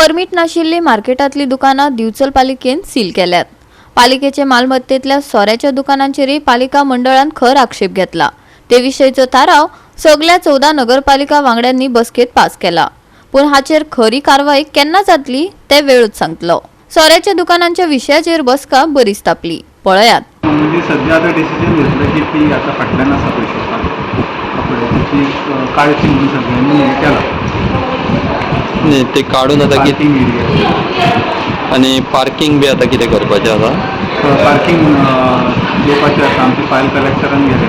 Permit नाशिल्ली मार्केटांतली दुकानां दिवचल पालिकेन सील केल्यात. पालिकेचे मालमत्तेतल्या सोऱ्याच्या दुकानांचेरय पालिका मंडळान खर आक्षेप घेतला. ते विशयचो थाराव सगल्या 14 नगरपालिका वांगड्यांनी बसकेत पास केला. पूण हाचेर खरी कारवाय केन्ना जातली ते वेळूच सांगतलो. सोऱ्याच्या दुकानांच्या विशयाचेर बसका बरीच तापली. पळयात. म्हणजे सध्या आतां डिसिजन घेतलं की ती आतां फाटल्यान आसा पळय शॉपां कपड्याची, ती काडची म्हणून सगळ्यांनी हें केलां. न्ही, ते काडून आतां कितें? Parking area. आनी पार्किंग बी आतां कितें करपाचें आसा? पार्किंग येवपाचें आसा. आमची फायल कलेक्टरान गेल्या.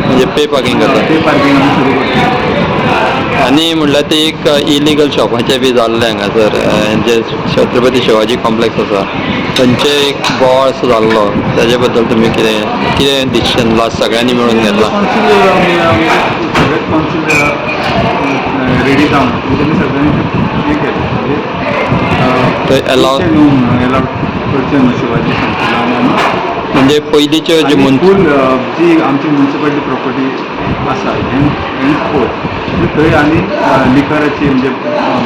म्हणजे पे पार्किंग करता? ते पार्किंग आमी सुरू करतले. आनी म्हणल्यार ते एक इलिगल शॉपाचें बी जाल्लें हांगासर, जे छत्रपती शिवाजी कॉम्प्लेक्स आसा थंयचे एक बोवाळ असो जाल्लो, ताजे बद्दल तुमी कितें कितें डिसिजन लास्ट सगळ्यांनी मेळून घेतला? कौन्सिल, सगळेच कौन्सिल रेडी जावन तेणी सगळ्यांनी हें केलें, म्हणजे थंय allow- allowed करचें न्हू शिवाजी संकुलान आनी म्हणजे पयलींच्यो ज्यो आनी मुन फूल जी आमची मुन्सिपालिटी प्रॉपर्टी आसा एन एन फोर, थंय आनी लिकराची, म्हणजे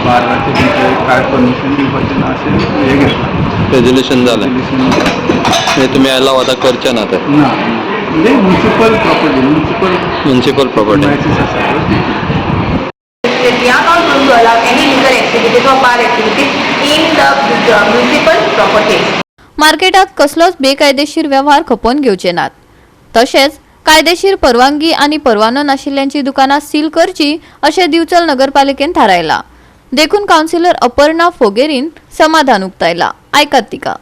बाराचे बी थंय काय परमिशन दिवपाचें ना अशें हें घेतलां. रेजोल्युशन जालें? Resolution. म्हणजे तुमी अलाव आतां करचे ना ते? ना, म्हणजे municipal property, municipal municipal property. Premises आसा पळय तितली. That we are not going to allow any liquor activities or bar activities in the municipal properties. मार्केटात कसलोच बेकायदेशीर व्यवहार खपोवन घेवचे नात, तशेंच कायदेशीर परवानगी आनी परवानो नाशिल्ल्यांची दुकानां सील करची अशें दिवचल नगरपालिकेन थारायलां. देखून कावन्सिलर अपर्णा फोगेरीन समाधान उक्तायला. आयकात तिका.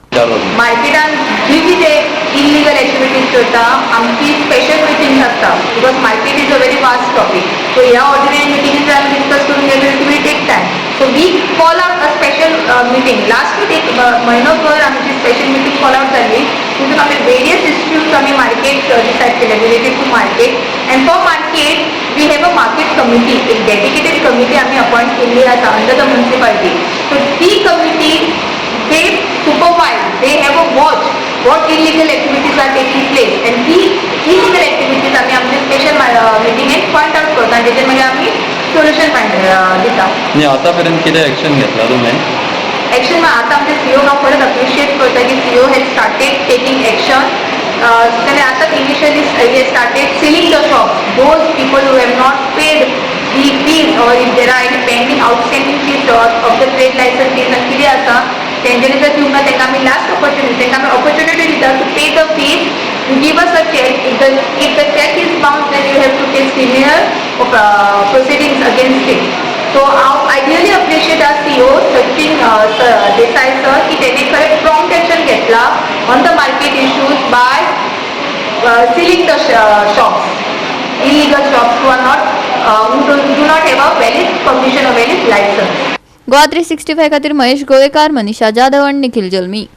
मार्केटान जी कितें इलिगल एक्टिविटीज चलता, आमची स्पेशल मिटींग आसता, because market is a very vast topic. So ह्या ऑर्डिनरी मिटिंगेन जर आमी डिस्कस करून गेले, it will take time. So we call out a special meeting. Last week एक म्हयनोभर आमची स्पेशल मिटींग कॉल आउट जाल्ली. तितून आमी वेरियस इश्यूज आमी मार्केट डिसायड केले related to market. And for market we have a market committee. एक dedicated committee आमी अपॉयंट केल्ली आसा अंडर the municipality. सो ती committee, they supervise, they have a watch what illegal activities are taking place, and ती illegal activities आम्ही आमच्या special मिटिंगेन point out करता आनी तेजेर मागीर आमी सोल्युशन फायंड दिता. न्ही, आतां पर्यंत कितें एक्शन घेतला तुमी? एक्शन, आतां आमचे सीओ हांव खरेंच अप्रिशिएट करता की CO has started taking action. ताणें आतां initially he started sealing the shop, those people who have not paid the fees or if there are any pending outstanding fees of the trade license fees आनी कितें आसा, तेंच्यांनी जर दिवंक ना, तांकां आमी लास्ट ऑपॉर्च्युनिटी, तांकां आमी ऑपॉर्च्युनिटी दिता to pay the fees. You give us a check. If the check is bounced, then you have to take similar proceedings against it. So हांव I really appreciate our CO Sachin Desai sir की तेणे खरें prompt action घेतला on the market issues by sealing the shops, illegal shops who do not have a valid permission or valid license. Goa 365 खातीर महेश गोवेकार, मनीषा जाधव आनी निखिल जल्मी.